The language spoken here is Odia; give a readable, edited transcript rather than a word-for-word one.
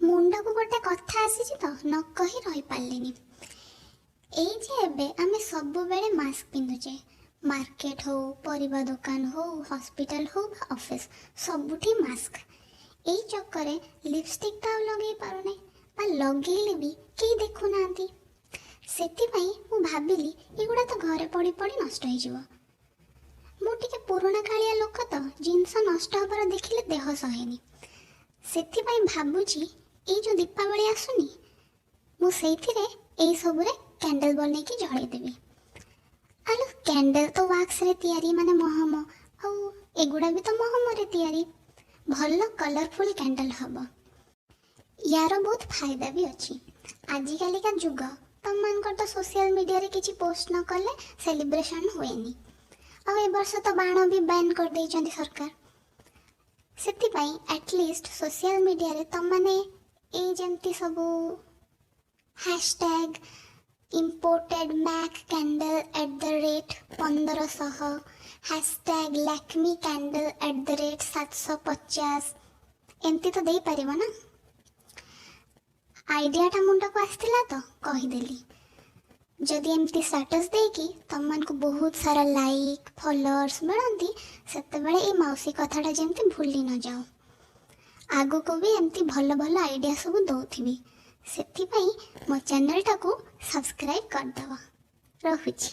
ମୁଣ୍ଡକୁ ଗୋଟେ କଥା ଆସିଛି ତ ନ କହି ରହିପାରିଲିନି। ଏଇ ଯେ ଏବେ ଆମେ ସବୁବେଳେ ମାସ୍କ ପିନ୍ଧୁଛେ, ମାର୍କେଟ ହଉ, ପରିବା ଦୋକାନ ହଉ, ହସ୍ପିଟାଲ ହଉ ବା ଅଫିସ, ସବୁଠି ମାସ୍କ। ଏଇ ଚକ୍କରେ ଲିପଷ୍ଟିକ୍ ତ ଆଉ ଲଗେଇ ପାରୁନେ ବା ଲଗେଇଲେ ବି କେହି ଦେଖୁନାହାନ୍ତି। ସେଥିପାଇଁ ମୁଁ ଭାବିଲି, ଏଗୁଡ଼ା ତ ଘରେ ପଡ଼ି ପଡ଼ି ନଷ୍ଟ ହେଇଯିବ। ମୁଁ ଟିକେ ପୁରୁଣା କାଳିଆ ଲୋକ ତ, ଜିନିଷ ନଷ୍ଟ ହେବାର ଦେଖିଲେ ଦେହ ସହେନି। ସେଥିପାଇଁ ଭାବୁଛି, ଏଇ ଯେଉଁ ଦୀପାବଳି ଆସୁନି, ମୁଁ ସେଇଥିରେ ଏଇ ସବୁରେ କ୍ୟାଣ୍ଡେଲ୍ ବନେଇକି ଜଳେଇଦେବି। ଆଲୋ, କ୍ୟାଣ୍ଡେଲ୍ ତ ୱାକ୍ସରେ ତିଆରି, ମାନେ ମହମ, ଆଉ ଏଗୁଡ଼ା ବି ତ ମହମରେ ତିଆରି। ଭଲ କଲରଫୁଲ୍ କ୍ୟାଣ୍ଡେଲ୍ ହବ। ୟାର ବହୁତ ଫାଇଦା ବି ଅଛି। ଆଜିକାଲିକା ଯୁଗ, ତମମାନଙ୍କର ତ ସୋସିଆଲ ମିଡ଼ିଆରେ କିଛି ପୋଷ୍ଟ ନ କଲେ ସେଲିବ୍ରେସନ୍ ହୁଏନି। ଆଉ ଏ ବର୍ଷ ତ ବାଣ ବି ବ୍ୟାନ୍ କରିଦେଇଛନ୍ତି ସରକାର। ସେଥିପାଇଁ ଆଟଲିଷ୍ଟ ସୋସିଆଲ ମିଡ଼ିଆରେ ତମମାନେ ଏଇ ଯେମିତି ସବୁ hashtag imported Mac candle @1500, hashtag Lakme candle @750, ଏମିତି ତ ଦେଇପାରିବ ନା? ଆଇଡ଼ିଆଟା ମୁଣ୍ଡକୁ ଆସିଥିଲା ତ କହିଦେଲି। ଯଦି ଏମିତି ଷ୍ଟାଟସ୍ ଦେଇକି ତମମାନଙ୍କୁ ବହୁତ ସାରା ଲାଇକ୍, ଫଲୋଅର୍ସ ମିଳନ୍ତି, ସେତେବେଳେ ଏଇ ମାଉସୀ କଥାଟା ଯେମିତି ଭୁଲି ନ ଯାଅ। ଆଗକୁ ବି ଏମିତି ଭଲ ଭଲ ଆଇଡ଼ିଆ ସବୁ ଦଉଥିବି, ସେଥିପାଇଁ ମୋ ଚ୍ୟାନେଲଟାକୁ ସବସ୍କ୍ରାଇବ୍ କରିଦେବ। ରହୁଛି।